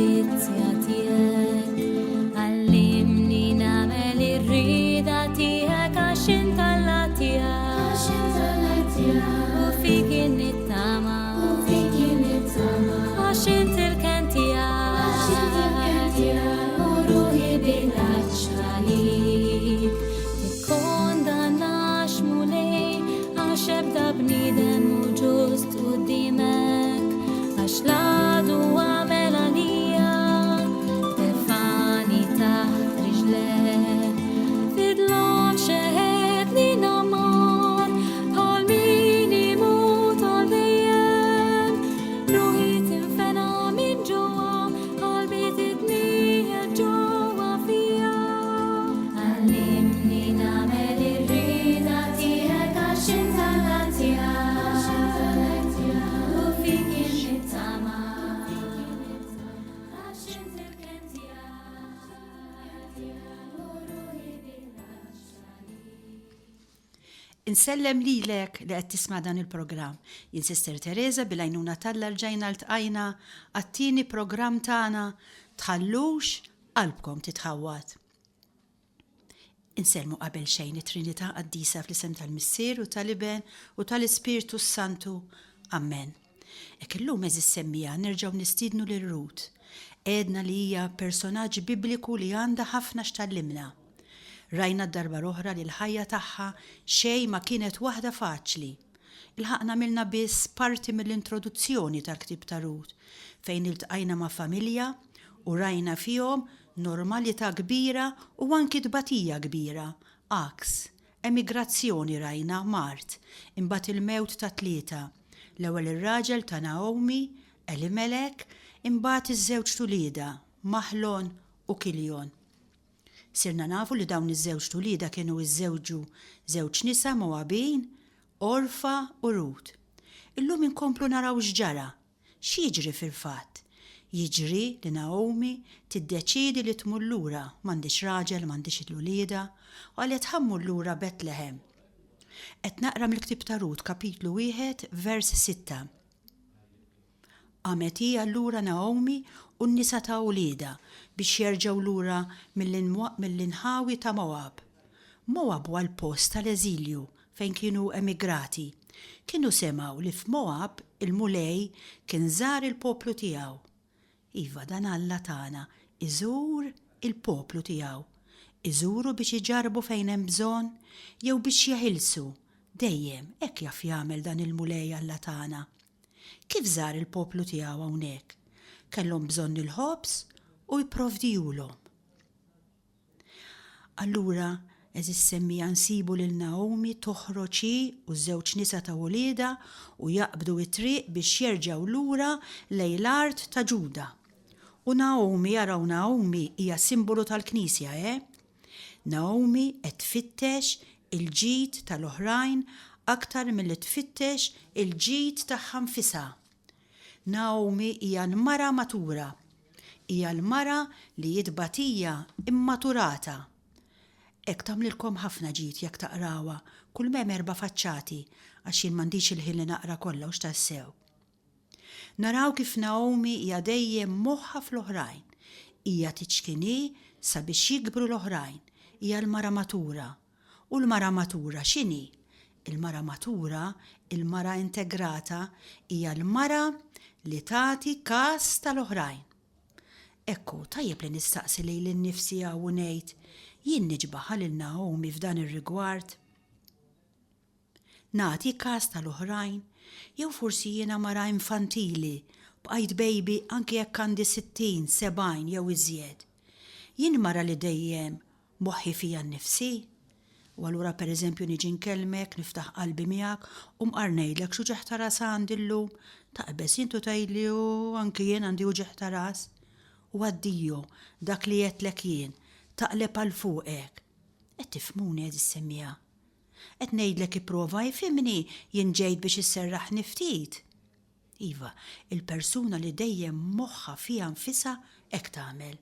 il-ġustizzja tiegħek. Għallimni nagħmel ir-rieda tiegħek għax int Alla tiegħi. U fik nittama. Għax int il-kenn tiegħi. U ruħi bil-għatx għalik. Tikkondannax Mulej għax ebda bniedem mhu ġust quddiemek, għax l-għadu għamel għalija, tefagħni taħt riġlejh. Fidlhom xeħetni namar, bħal min imut għal dejjem. Ruħi tinfena minn ġewwa, qalbi titniegħed ġewwa fija. Għallimni nagħmel ir-rieda tiegħek għax int Alla tiegħi. U fik jien nittama. Għax int il-kenn tiegħi. U ruħi bil-għatx għalik. Insellem lilek li qed tisma' dan il-programm. Jien Sister Teresa bil-għajnuna t'Alla rġajna ltqajna għat-tieni programm tagħna Tħallux qalbkom titħawwad. Insellmu qabel xejn it-Trinità Qaddisa fl-isem tal-Missier u tal-Iben u tal-Ispirtu s-Santu. Ammen. Hekk illum għeżież semmiegħa nerġgħu nistiednu lil Rut. Għedna li hija personaġġ bibliku li għandha ħafna x'tgħallimna. Rajna d-darba l-oħra li l-ħajja tagħha xejn ma kienet waħda faċli. Ilħaqna għamilna biss parti mill-introduzzjoni tal-ktieb ta' Rut, fejn iltqajna ma' familja u rajna fihom normalità kbira u anki tbatija kbira, għaks, emigrazzjoni rajna, mard, imbagħad il-mewt ta' tlieta, l-ewwel ir-raġel ta' Naomi, Elimelek, imbagħad iż-żewġt uliedha, Maħlon u Kiljon. Sirna nafu li dawn iż-żewġt uliedha kienu iżżewġu żewġ nisa Moabin, Orfa u Rut. Illum inkomplu naraw x'ġara. X'jiġri fil-fatt? Jiġri li Naomi tiddeċiedi li tmur lura, m'għandhiex raġel, m'għandhiex il-uliedha, u qalet ħa mmur lura Betlehem. Qed naqra mill-ktieb ta' Rut, kapitlu wieħed, vers sitta. Qamet hi allura Naomi u n-nisa ta' uliedha biex jerġgħu lura mill-inħawi ta' Mowab. Mowab huwa l-post tal-eżilju fejn kienu emigrati. Kienu semgħu li f'Mowab il-Mulej kien żar il-poplu tiegħu. Iva, dan Alla tagħna iżur il-poplu tiegħu. Iżuru biex iġarrbu fejn hemm bżonn jew biex jeħilsu. Dejjem hekk jaf jagħmel dan il-Mulej Alla tagħna. Kif żar il-poplu tiegħu hawnhekk? Kellhom bżonn il-ħobż u jpprovdihulhom. Allura, għeżież semmiegħa nsibu lil Naomi toħroġ hi u ż-żewġ nisa ta' uliedha u jaqbdu t-triq biex jerġgħu lura lejn l-art ta' Ġuda. U Naomi, araw Naomi hija simbolu tal-Knisja, eh? Naomi qed tfittex il-ġid tal-oħrajn aktar milli tfittex il-ġid tagħha nfisha. Naomi hija l-mara matura. Hija l-mara li hi tbatija immaturata. Hekk tagħmlilkom ħafna ġid jekk taqrawha, kull m'hemm erba' faċċati, għax jien m'għandix il-ħin li naqra kollha hux tassew. Naraw kif Naomi hija dejjem moħħha fl-oħrajn. Hija tiċkin hi sabiex jikbru l-oħrajn. Hija l-mara matura. U l-mara matura x'inhi? Il-mara matura, il-mara integrata, hija l-mara li tagħti kas tal-oħrajn. Ekku, tajjeb li nistaqsi lili nnifsi hawn u ngħid, jien niġbaħha lil Naomi f'dan ir-rigward? Nagħti kas tal-oħrajn? Jew forsi jiena mara infantili, bqajt baby anki jekk għandi 60, 70 jew iżjed? Jien mara li dejjem Moħħi fija nnifsi? U allura pereżempju niġi nkellmek, niftaħ qalbi miegħek u mqar ngħidlek x'uġigħ ta' ras għandi llum, taqbeż int u tgħidli u anki jien għandi uġigħ ta' ras. U addio, dak li għedtlek jien, taqleb għal fuqek. Qed tifhmuni għeżież semmiegħa? Qed ngħidlek ipprova ifhimni, jien ġejt biex isserraħni ftit. Iva, il-persuna li dejjem moħħha fiha nfisha hekk tagħmel.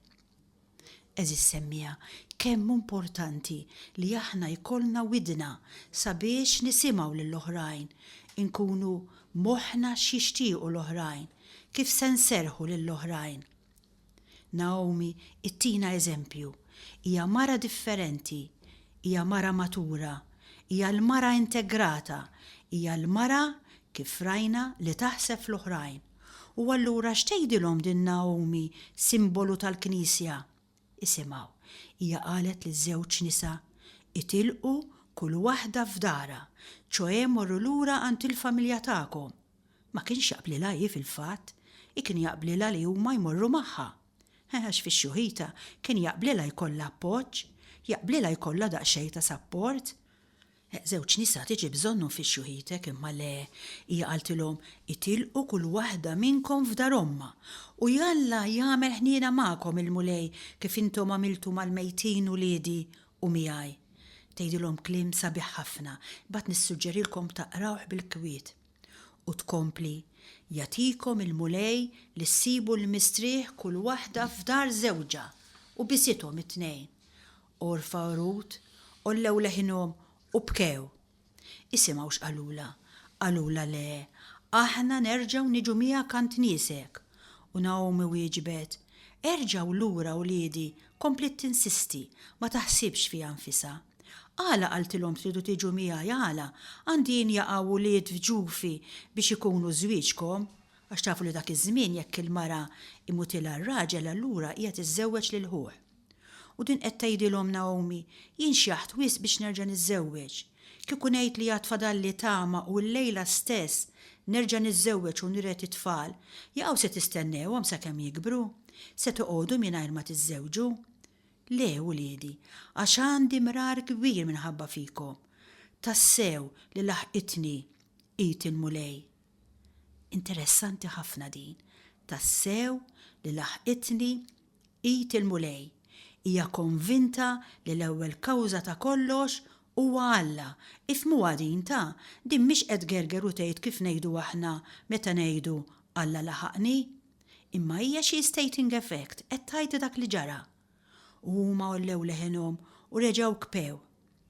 Għeżież semmiegħa, kemm hu importanti li aħna jkollna widna sabiex nisimgħu lill-oħrajn, inkunu moħħna x'jixtiequ l-oħrajn, kif se nserrħu lill-oħrajn. Naomi ittina eżempju. Hija mara differenti, hija mara matura, hija l-mara integrata, hija l-mara, kif rajna, li taħseb fl-oħrajn. U allura x'tgħidilhom din Naomi, simbolu tal-Knisja? Isimgħu, hija qalet liż-żewġ nisa, itilqu kull waħda f'darha, ċoè morru lura għand il-familja tagħkom. Ma kienx jaqblilha hi fil-fatt, hi kien jaqblilha li huma jmorru magħha. Għax fix-xjuħita kien jaqblilha jkollha appoġġ, jaqblilha jkollha daqsxejn ta' sapport. Żewġ nisa tiġi bżonnhom fi xjuħitek imma le, hija qaltilhom, itilqu kull waħda minnkom f'dar ommha, u jalla jagħmel ħniena magħkom il-Mulej kif intom għamiltu mal-mejtin uliedi u miegħi. Tgħidilhom kliem sabiħ ħafna, imbagħad nissuġġerilkom taqrawh bil-kwiet. U tkompli, Jagħtikom il-Mulej li ssibu l-mistrieħ kull waħda f'dar żewġha, u bisithom it-tnejn. Orfa u Rut għollew leħinhom u bkew. Isimgħu x'qalulha. Qalulha, Le, aħna nerġgħu niġu miegħek għand niesek. U Nagħomi wieġbet, Erġgħu lura, uliedi, kompliet tinsisti, ma taħsibx fiha nfisha. Għala qaltilhom tridu tiġu miegħi, għala? Għandi jien jaqgħu ulied f'ġufi biex ikunu żwieġkom? Għax tafu li dak iż-żmien jekk il-mara imutilha r-raġel allura hija tiżżewweġ lil ħuh. U din qed tgħidilhom Naomi, Jien xjaħt wisq biex nerġa' niżżewweġ. Kieku ngħid li għad fadalli tama u llejla stess nerġa' niżżewweġ u niret it-tfal, jaqaw se tistennewhom sakemm jikbru? Se toqogħdu mingħajr ma tiżżewġu? Le, uliedi, għax għandi mrar kbir minħabba fikom. Tassew li laħqitni id il-Mulej. Interessanti ħafna din. Tassew li laħqitni Id il-Mulej. Hija konvinta li l-ewwel kawża ta' kollox huwa Alla. Ifhmuha din ta', din mhix qed tgerger u tgħid kif ngħidu aħna meta ngħidu Alla laħaqni. Imma hija xi stating a fact, qed tgħid dak li ġara. U huma għollew leħenhom u reġgħu kpew.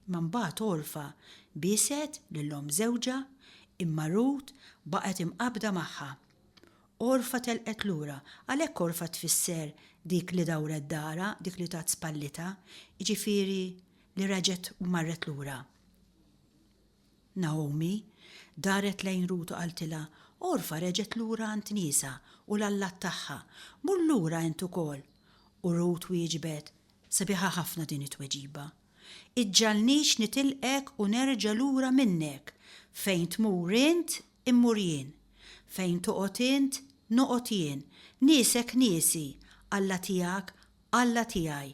Imma mbagħad Orfa bieset lil omm żewġha, imma Rut baqgħet imqabbda magħha. Orfa telqet lura, għalhekk Orfa tfisser dik li dawret darha, dik li tat spallitha, jiġifieri li reġgħet u marret lura. Nagħomi daret lejn Rut u qaltilha, Orfa reġgħet lura għand niesha u l-allat tagħha. Mur lura int ukoll. U Rut wieġbet, Sabiħa ħafna din it-tweġiba. Iġġagħalnix nitilqek u nerġa' lura minnek. Fejn tmur int, immur jien. Fejn toqgħod int, noqgħod jien. Niesek niesi, Alla tiegħek Alla tiegħi.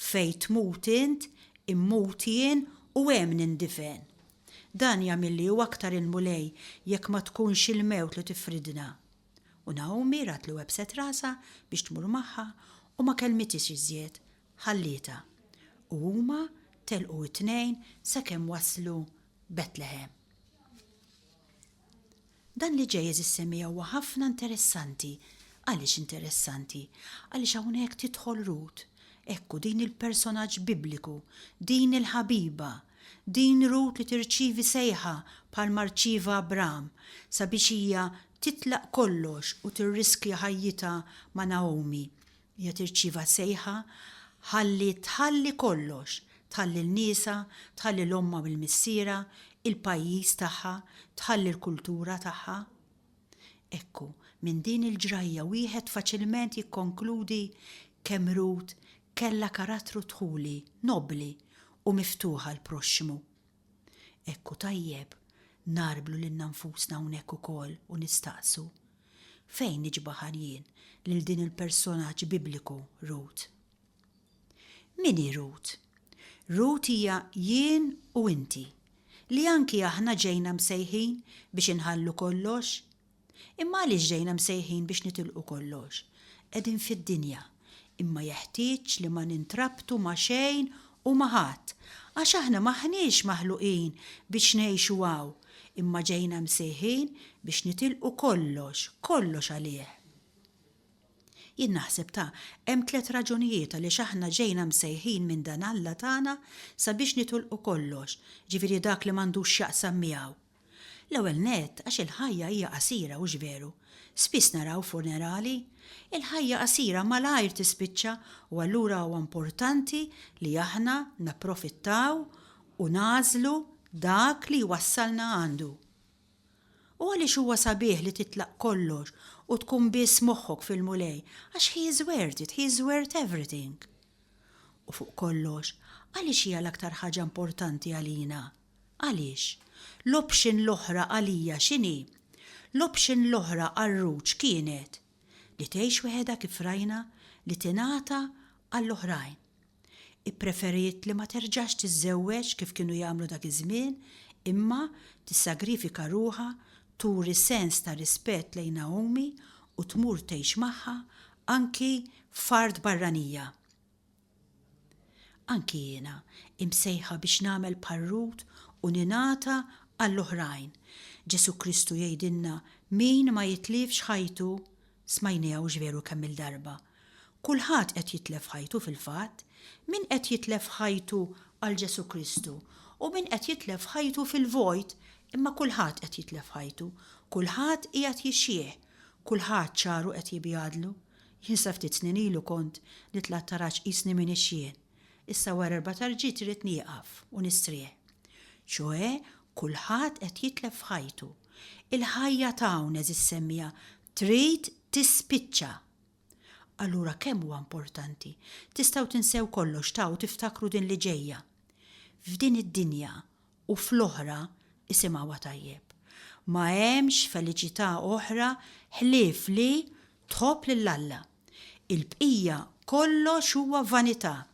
Fejn tmut int, immut jien u hemm nindifen. Dan jagħmilli u aktar il-Mulej jekk ma tkunx il-mewt li tifridna. U Nagħomi rat li webbset rasha biex tmur magħha u ma kellmithiex iżjed, ħallietha. U huma telqu t-tnejn sakemm waslu Betlehem. Dan li ġej għeżież semmiegħa huwa ħafna interessanti. Għaliex interessanti? Għaliex hawnhekk tidħol Rut. Ekku din il-personaġġ bibliku, din il-ħabiba, din Rut li tirċievi sejħa bħalma rċieva Abram sabiex hija titlaq kollox u tirriskja ħajjitha ma' Naomi Hija tirċieva sejħa ħalli tħalli kollox, tħalli 'l niesha, tħalli 'l ommha u 'l missierha, il-pajjiż tagħha, tħalli l-kultura tagħha. Ekku, minn din il-ġrajja wieħed faċilment jikkonkludi kemm Rut kellha karattru dħuli, nobbli u miftuħ għall-proxxmu. Ekku tajjeb ngħarblu lilna nfusna hawnhekk ukoll u nistaqsu, Fejn niġbaħar jien lil din il-personaġġ bibliku Rut? Min hi Rut? Rut hija jien u inti, li anki aħna ġejna msejħin biex inħallu kollox. Imma għaliex ġejna msejħin biex nitilqu kollox? Qegħdin fid-dinja, imma jeħtieġ li ma nintrabtu ma' xejn u ma' ħadd, għax aħna m'aħniex maħluqin biex ngħixu hawn, imma ġejna msejħin biex nitilqu kollox, kollox għalih. Jien naħseb ta' hemm tlett raġunijiet għaliex aħna ġejna msejħin minn dan Alla tagħna sabiex nitulqu kollox, ġifieri dak li m'għandux x'jaqsam miegħu. L-ewwel nett għax il-ħajja hija qasira hux veru? Spiss naraw funerali. Il-ħajja qasira malajr tispiċċa u allura huwa importanti li aħna napprofittaw u nagħżlu dak li jwassalna għandu. U għaliex huwa sabiħ li titlaq kollox u tkun biss moħħok fil-Mulej għax he is worth it, he is worth everything. U fuq kollox, għaliex hija l-aktar ħaġa importanti għalina? Għaliex? L-option l-oħra għalija x'inhi? L-option l-oħra għal Ruth x'kienet? Li tgħix weħedha kif rajna, li tingħata għall-oħrajn. Ippreferiet li ma terġax tiżżewweġ kif kienu jagħmlu dak iż-żmien, imma tissagrifika ruħha, turi sens ta' rispett lejn Naomi u tmur tgħix magħha anki f'art barranija. Anki jiena imsejħa biex nagħmel bħal Rut u ningħata għall-oħrajn. Ġesù Kristu jgħidilna min ma jitlifx ħajtu, smajniha hux veru kemm-il darba. Kulħadd qed jitlef ħajtu fil-fatt. Min qed jitlef ħajtu għal Ġesù Kristu u min qed jitlef ħajtu fil-vojt, imma kulħadd qed jitlef ħajtu. Kulħadd qiegħed jixjieħ. Kulħadd xagħru qed jibjadlu. Jien sa ftit snin ilu kont nitla' t-taraġ qisni m'iniex jien. Issa wara erba' tarġiet irrid nieqaf u nistrieħ. Ċoe kulħadd qed jitlef f'ħajtu. Il-ħajja t'hawn għeżież semmiegħa trid tispiċċa! Allura kemm huwa importanti. Tistgħu tinsew kollox ta' u tiftakru din li ġejja. F'din id-dinja u fl-oħra, isimgħuha tajjeb, ma hemmx feliċità oħra ħlief li tħobb lil Alla. Il-bqija kollox huwa vanità.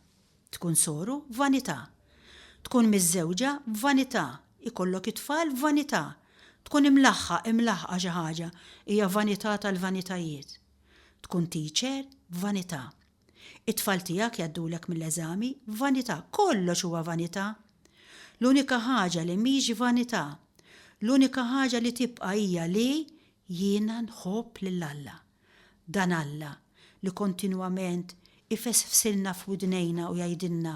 Tkun soru, vanità. Tkun miżżewġa, vanità. Ikollok it-tfal, vanità. Tkun imlaħħaq, imlaħħqa xi ħaġa, hija vanità tal-vanitajiet. Tkun teacher, vanità. It-tfal tiegħek jgħaddulek mill-eżami, vanità. Kollox huwa vanità. L-unika ħaġa li mhix vanità, l-unika ħaġa li tibqa' hija li jiena nħobb lil Alla. Dan Alla li kontinwament ifesfsilna f'widnejna u jgħidilna,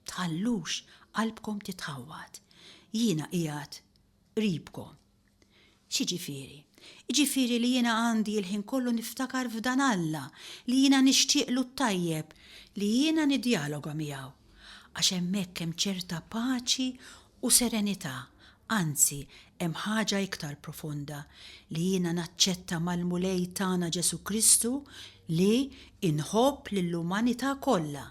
Tħallux qalbkom titħawwad, jiena qiegħed qribkom. X'jiġifieri? Jiġifieri li jiena għandi l-ħin kollu niftakar f'dan Alla li jiena nixtieqlu t-tajjeb, li jiena niddjaloga miegħu. Għax hemmhekk hemm ċerta paċi u serenità, anzi hemm ħaġa iktar profonda li jiena naċċetta mal-Mulej tagħna Ġesù Kristu li inħobb lill-umanità kollha,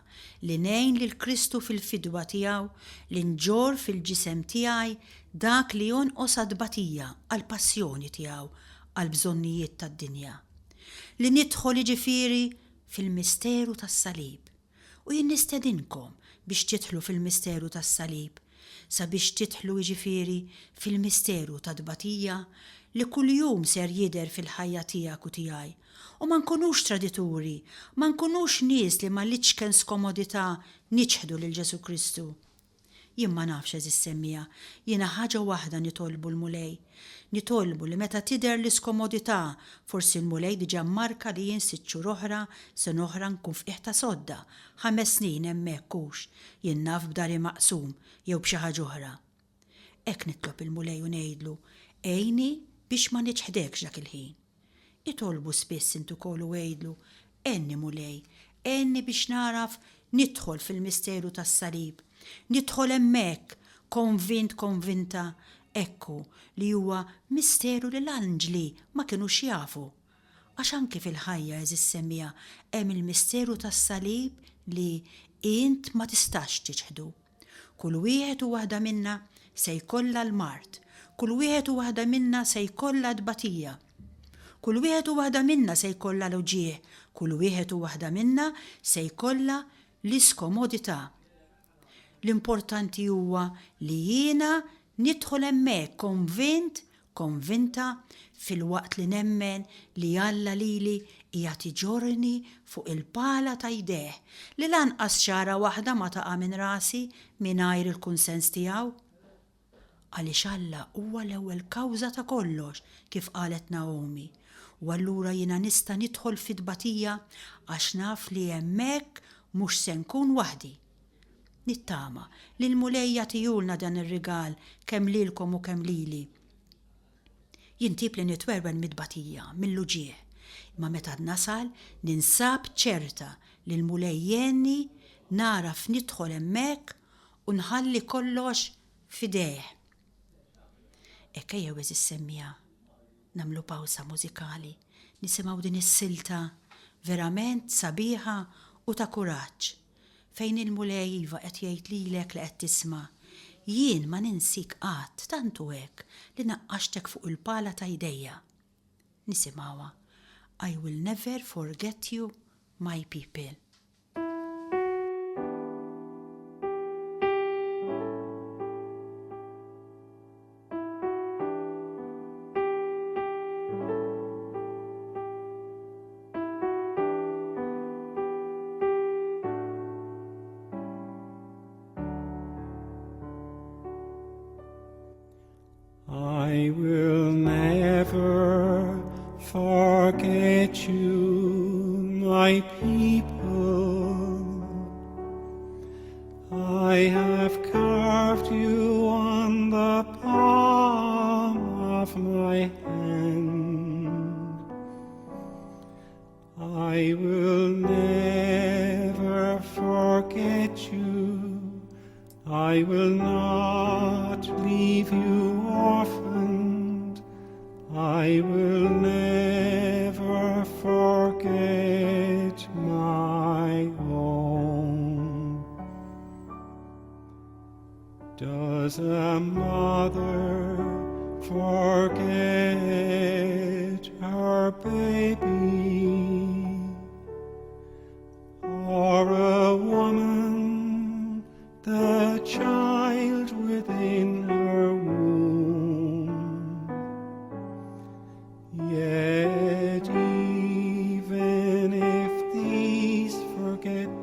li ngħin lil Kristu fil-fidwa tiegħu, li nġorr fil-ġisem tiegħi dak li jonqos għat-tbatija, għall-passjoni tiegħu, għall-bżonnijiet tad-dinja. Li nidħol jiġifieri fil-misteru tas-salib. U jien nistedinkom biex tidħlu fil-misteru tas-salib, sabiex tidħlu jiġifieri fil-misteru tat-tbatija li kuljum ser jidher fil-ħajja tiegħek u tiegħi. U ma nkunux tradituri, ma nkunux nies li mal-iċken skomodità niċħdu lil Ġesù Kristu. Jien ma nafx għeżież semmiegħa, jiena ħaġa waħda nitolbu l-Mulej. Nitolbu li meta tidher l-iskomodità, forsi l-Mulej diġà mmarka li jien sitt xhur oħra, sena oħra nkun f'qiegħ ta' sodda, ħames snin hemmhekk hux, jien naf b'dari maqsum jew b'xi ħaġa oħra. Hekk nitlob il-Mulej u ngħidlu, għinni biex ma niċħdekx dak il-ħin. Itolbu spiss int ukoll u għidlu, Għenni Mulej, għenni biex nagħraf nidħol fil-misteru tas-salib, nidħol hemmhekk, konvint, konvinta, hekk hu, li huwa misteru li l-anġli ma kinux jafu. Għax anki fil-ħajja, għeżież semmiegħa, hemm il-misteru tas-salib li int ma tistax tiċħdu. Kull wieħed u waħda minna se jkollha l-mard. Kull wieħed u waħda minna se jkollha t-tbatija. Kull wieħed u waħda minna se jkollha l-uġigħ. Kull wieħed u waħda minna se jkollha l-iskomodità. L-importanti huwa li jiena nidħol hemmhekk konvint konvinta filwaqt li nemmen li Alla lili qiegħed iġorrni fuq il-pala ta' jdejh, li lanqas xagħra waħda ma taqa' minn rasi mingħajr il-kunsens tiegħu. Għaliex Alla huwa l-ewwel kawża ta' kollox, kif qalet Naomi, u allura jiena nista' nidħol fit-tbatija għax naf li hemmhekk mhux se nkun waħdi. Nittama li l-Mulej jagħtihulna dan ir-rigal kemm lilkom u kemm lili. Jien tip li nitwerwer mit-tbatija, mill-uġigħ. Imma meta nasal, ninsab ċerta li l-Mulej jgħinni nagħraf nidħol hemmhekk u nħalli kollox f'idejh. Hekk ejjew għeżież semmiegħa nagħmlu pawsa mużikali, nisimgħu din is-silta verament sabiħa u ta' kuraġġ. Fejn il-Mulej iva qed jgħid lilek li qed tisma', Jien ma ninsik qatt, tant hu hekk li naqqaxtek fuq il-pala ta' jdejja. Nisimgħuha, I will never forget you, my people. I will never forget you, my people. I have carved you on the palm of my hand. I will never forget you. I will not leave you orphaned. I will never forget my own. Does a mother forget her baby? Or a woman the child within her womb? Yet even if these forget,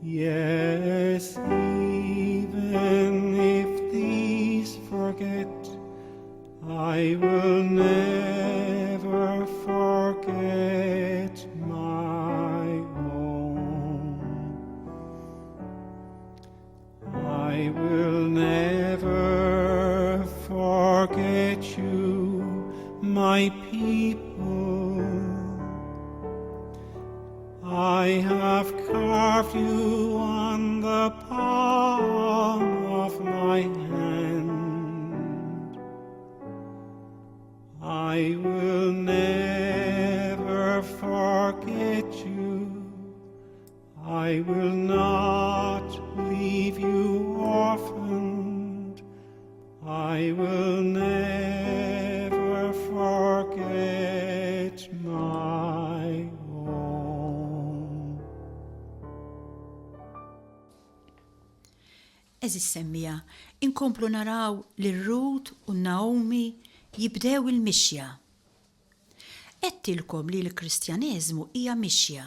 yes, even if these forget, I will never forget my own. I will never forget you, my people. I have carved you on the palm of my hand. I will never forget you. I will not leave you orphaned. I will never forget my own. Għeżież semmiegħa, inkomplu naraw lil Rut u Naomi jibdew il-mixja. Għedtilkom li l-Kristjaneżmu hija mixja.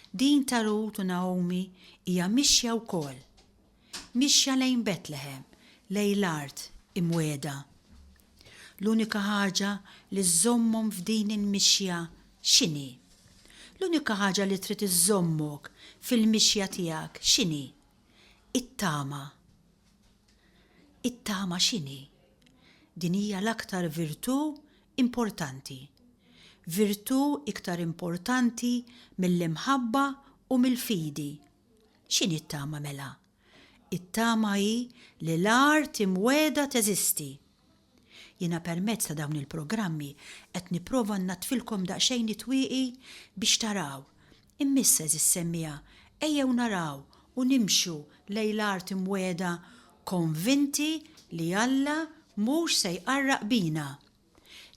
Din ta' Rut u Naomi hija mixja wkoll. Mixja lejn Betlehem, lejn l-art imwiegħda. L-unika ħaġa li żżommhom f'din il-mixja x'inhi? L-unika ħaġa li trid iżżommok fil-mixja tiegħek x'inhi? It-tama. It-tama x'inhi? Din hija l-aktar virtù importanti. Virtù iktar importanti mill-imħabba u mill-fidi. X'inhi t-tama mela? It-tama hi li l-art imwiegħda teżisti. Jiena permezz ta' dawn il-programmi qed nipprova nnaddfilkom daqsxejn it-twieqi biex taraw. Imma issa għeżież semmiegħa, ejjew naraw u nimxu lejn l-art imwiegħda konvinti li Alla mhux se jqarraq bina.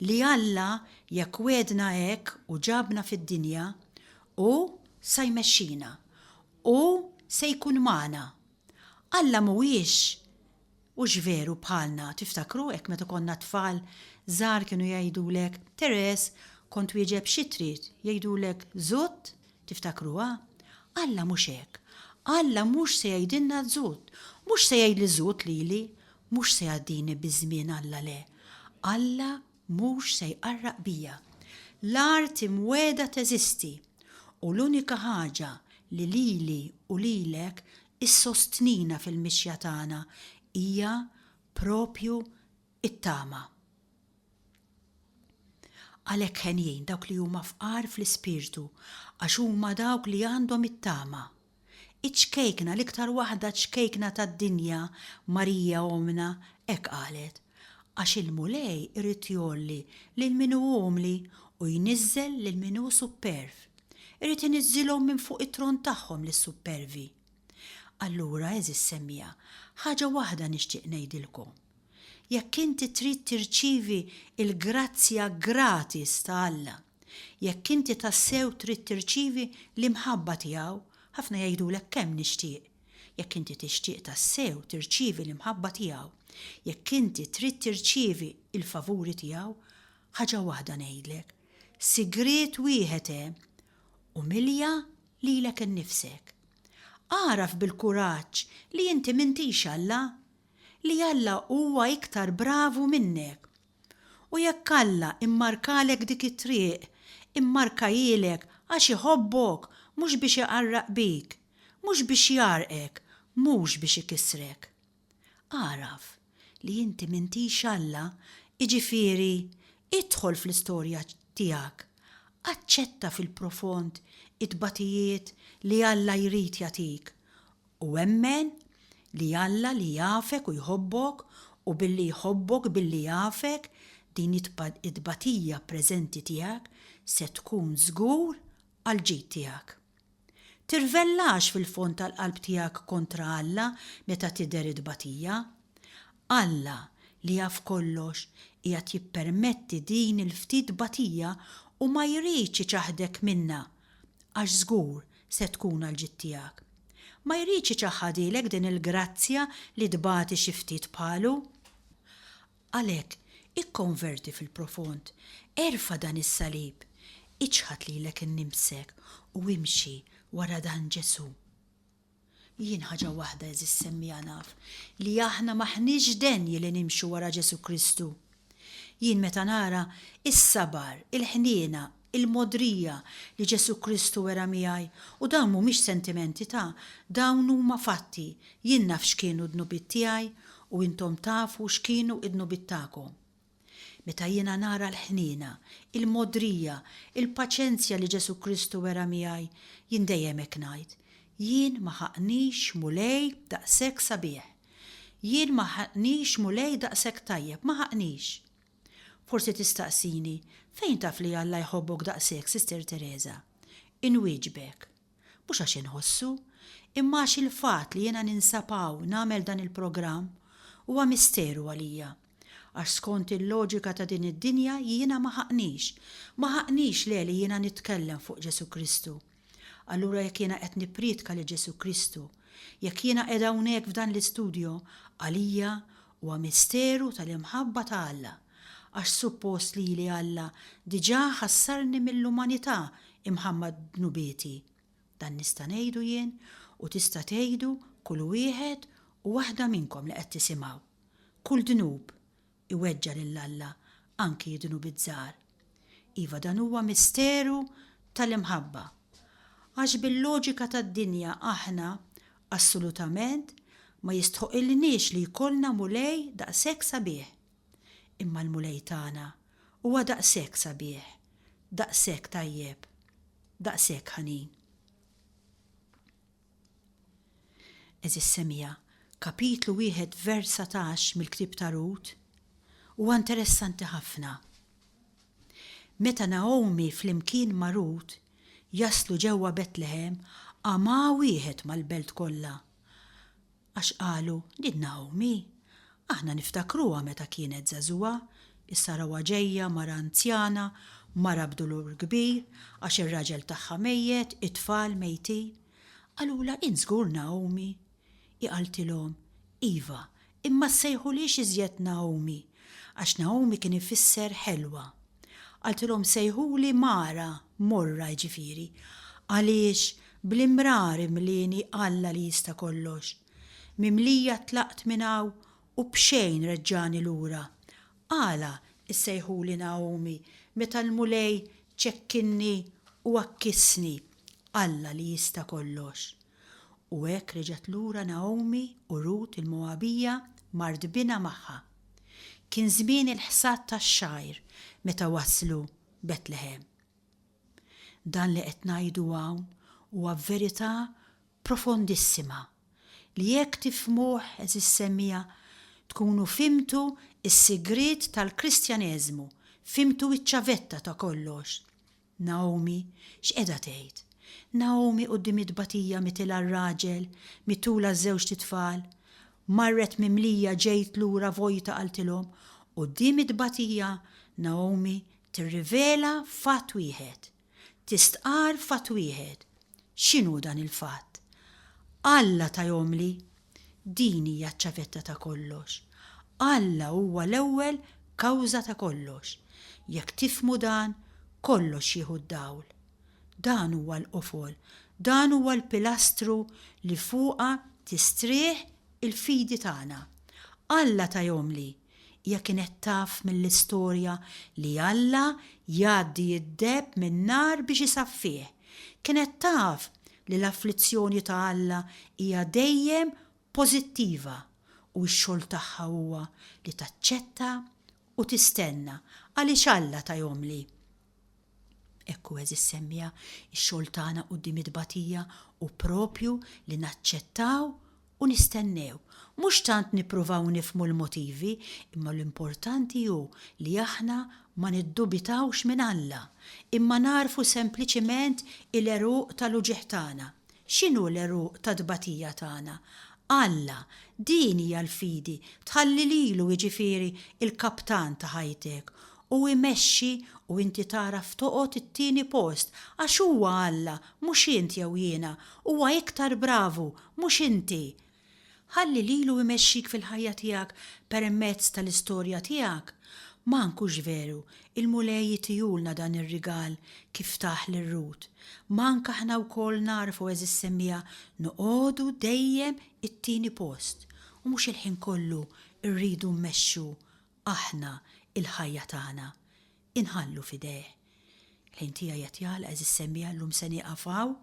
Li Alla jekk wiegħdna hekk u ġabna fid-dinja, hu sa jmexxina. Hu se jkun magħna. Alla mhuwiex Hux veru bħalna, tiftakru hekk meta konna tfal żgħar kienu jgħidulek, Tereż, kont twieġeb xi trid, jgħidulek żutt, tiftakruha? Alla mhux hekk. Alla mhux se jgħidilna żutt, mhux se jgħidli żutt lili, mhux se jgħaddini biż-żmien Alla le. Alla mhux se jqarraq bija. L-art imwiegħda teżisti u l-unika ħaġa li lili u lilek. issostnina fil-mixja tagħna hija propju t-tama. Għalhekk henjin dawk li huma fqar fl-ispirtu, għax huma dawk li għandhom it-tama. Iċ-ċkejkna, l-iktar waħda ċkejkna tad-dinja, Marija ommna, hekk qalet, Għax il-Mulej irid jgħolli lil min hu umli u jniżżel lil min hu supperv. Irid iniżżilhom minn fuq it-tron tagħhom lis-suppervi. Allura, għeżież semmiegħa, ħaġa waħda nixtieq ngħidilkom. Jekk inti trid tirċievi l-grazzja gratis ta' Alla, jekk inti tassew trid tirċievi l-imħabba tiegħu, ħafna jgħidulek kemm nixtieq. Jekk inti tixtieq tassew tirċievi l-imħabba tiegħu, jekk inti trid tirċievi l-favuri tiegħu, ħaġa waħda ngħidlek, sigriet wieħed hemm, umilja lilek innifsek. Agħraf bil-kuraġġ li inti m'intix Alla, li Alla huwa iktar bravu minnek. U jekk Alla immarkalek dik it-triq, immarkahielek għax iħobbok mhux biex iqarraq bik, mhux biex jgħarrqek, mhux biex ikissrek. Agħraf li inti m'intix Alla, jiġifieri idħol fl-istorja tiegħek, aċċetta fil-profond it-tbatijiet li Alla jrid jagħtik U emmen li Alla li jafek u jħobbok u billi jħobbok billi jafek, din it-tbatija preżenti tiegħek se tkun żgur għall-ġid tiegħek. Tirvellax fil-fond tal-qalb tiegħek kontra Alla meta tidher it-tbatija. Alla, li jaf kollox, qiegħed jippermetti din il-ftit tbatija u ma jridx iċaħħdek minnha għax żgur se tkun għall-ġid tiegħek. Ma jridx iċaħħadhielek din il-grazzja li tbati xi ftit bħalu. Għalhekk, ikkonverti fil-profond, erfa' dan is-salib, iċħad lilek innifsek u imxi wara dan Ġesù. Jien ħaġa waħda għeżież semmiegħa naf, li aħna m'aħniex denji li nimxu wara Ġesù Kristu. Jien meta nara s-sabar, il-ħniena, il-mogħdrija li Ġesù Kristu wera miegħi, u dawn mhumiex sentimenti ta', dawn huma fatti, jien naf x'kienu d-dnubiet tiegħi u intom tafu x'kienu d-dnubiet tagħkom. Meta jiena nara l-ħniena, il-mogħdrija, il-paċenzja li Ġesù Kristu wera miegħi, jien dejjem hekk ngħid, Jien ma ħaqqnix Mulej daqshekk sabiħ. Jien ma ħaqqnix Mulej daqshekk tajjeb, ma ħaqqnix. Forsi tistaqsini, fejn taf li Alla jħobbok daqshekk, Sister Tereża? Inwieġbek, Mhux għax inħossu, imma għax il-fatt li jiena ninsab hawn nagħmel dan il-programm huwa misteru għalija. Għax skont il-loġika ta' din id-dinja jiena ma ħaqqnix. Ma ħaqqnix le li jiena nitkellem fuq Ġesù Kristu. Allura jekk jiena qed nipprietka lil Ġesù Kristu, jekk jiena qiegħda hawnhekk f'dan l-istudjo, għalija huwa misteru tal-imħabba ta' Alla. Għax suppost lili Alla diġà ħassarni mill-umanità imħamma dnubieti. Dan nista' ngħidu jien u tista' tgħidu kull wieħed u waħda minnkom li qed tisimgħu. Kull dnub iweġġa' lil Alla, anki d-dnubiet żgħar. Iva dan huwa misteru tal-imħabba. Għax bil-loġika tad-dinja aħna, assolutament, ma jistħoqilniex li jkollna Mulej daqshekk sabiħ. Imma l-Mulej tagħna huwa daqshekk sabiħ, daqshekk tajjeb, daqshekk ħanin. Għeżież semmiegħa, kapitlu wieħed vers 19 mill-ktieb ta' Rut huwa interessanti ħafna. Meta Naomi flimkien ma' Rut jaslu ġewwa Betlehem qama wieħed mal-belt kollha. Għax qalu, Din Naomi? Aħna niftakruha meta kienet żagħżugħa, issa rawha ġejja mara anzjana, mara b'dulur kbir, għax ir-raġel tagħha mejjet, it-tfal mejtin. Qalulha, Int żgur Naomi? Hi qaltilhom, Iva, imma ssejħulix iżjed Naomi, għax Naomi kien ifisser ħelwa. Qaltilhom sejħuli Mara, morra jiġifieri, għaliex bl-imrar imlieni Alla li jista' kollox. Mimlija tlaqt minn hawn u b'xejn reġġagħni lura. Għala ssejħuli Naomi meta l-Mulej ċekkinni u għakkisni, Alla li jista' kollox? U hekk reġgħet lura Nagħomi u Rut il-Moabija mart binha magħha. Kien żmien il-ħsad tax-xgħir meta waslu Betlehem. Dan li qed ngħidu hawn huwa verità profondissima li jekk tifhmuh, għeżież semmiegħa, tkunu fhimtu s-sigriet tal-Kristjaneżmu, fhimtu ċ-ċavetta ta' kollox. Naomi x'qiegħda tgħid? Naomi quddiem it-tbatija mitilha r-raġel, mitulha ż-żewġt itfal. Marret mimlija ġejt lura vojta qaltilhom. Quddiem it-tbatija Naomi tirrivela fatt wieħed. Tistqarr fatt wieħed. X'inhu dan il-fatt? Alla tahomli. Din hija ċ-ċavetta ta' kollox. Alla huwa l-ewwel kawża ta' kollox. Jekk tifhmu dan, kollox jieħu d-dawl. Dan huwa l-qofol, dan huwa l-pilastru li fuqha tistrieħ il-fidi tagħna. Alla tahomli. Hija kienet taf mill-istorja li Alla jgħaddi d-deheb min-nar biex isaffih. Kienet taf li l-afflizzjoni ta' Alla hija dejjem pożittiva u x-xogħol tagħha huwa li taċċetta u tistenna għaliex Alla tahomli. Hekk hu għeżież semmiegħa, ix-xogħol tagħna quddiem it-tbatija hu proprju li naċċettaw u nistennew. Mhux tant nippruvaw nifhmu l-motivi, imma l-importanti hu li aħna ma niddubitawx minn Alla, imma nagħrfu sempliċiment il-għeruq tal-uġigħ tagħna. X'inhu l-għeruq tat-tbatija tagħna? Alla. Din hija l-fidi, tħalli lilu jiġifieri l-kaptan ta' ħajtek. Hu imexxi u inti tagħraf toqgħod it-tieni post għax huwa Alla, mhux int jew jiena. Huwa iktar bravu, mhux inti. Ħalli lilu imexxik fil-ħajja tiegħek permezz tal-istorja tiegħek. Mank hux veru, il-Mulej itihulna dan ir-rigal kif tah lil Rut. Mank aħna wkoll nagħrfu għeżież semmiegħa noqogħdu dejjem it-tieni post u mhux il-ħin kollu rridu mmexxu aħna l-ħajja tagħna. Inħallu f'idejh. Il-ħin tiegħi qed jagħlaq għeżież semmiegħa llum se nieqaf hawn,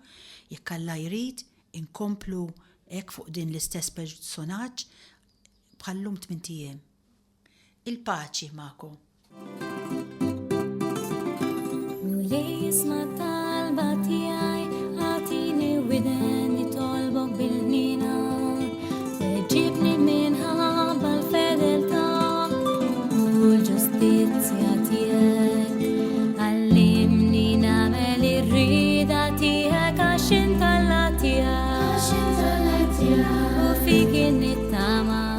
jekk Alla jrid inkomplu hekk fuq din l-istess personaġġ bħal-lum tmint ijiem. Il-paċi magħkom. Mulej isma' talba tiegħi, agħtini widen nitolbok bil-ħniena. Weġibni minħabba l-fedeltà u l-ġustizzja tiegħek. Għallimni nagħmel ir-rieda tiegħek għax int Alla tiegħi. Għax int Alla tiegħi. U fik nittama.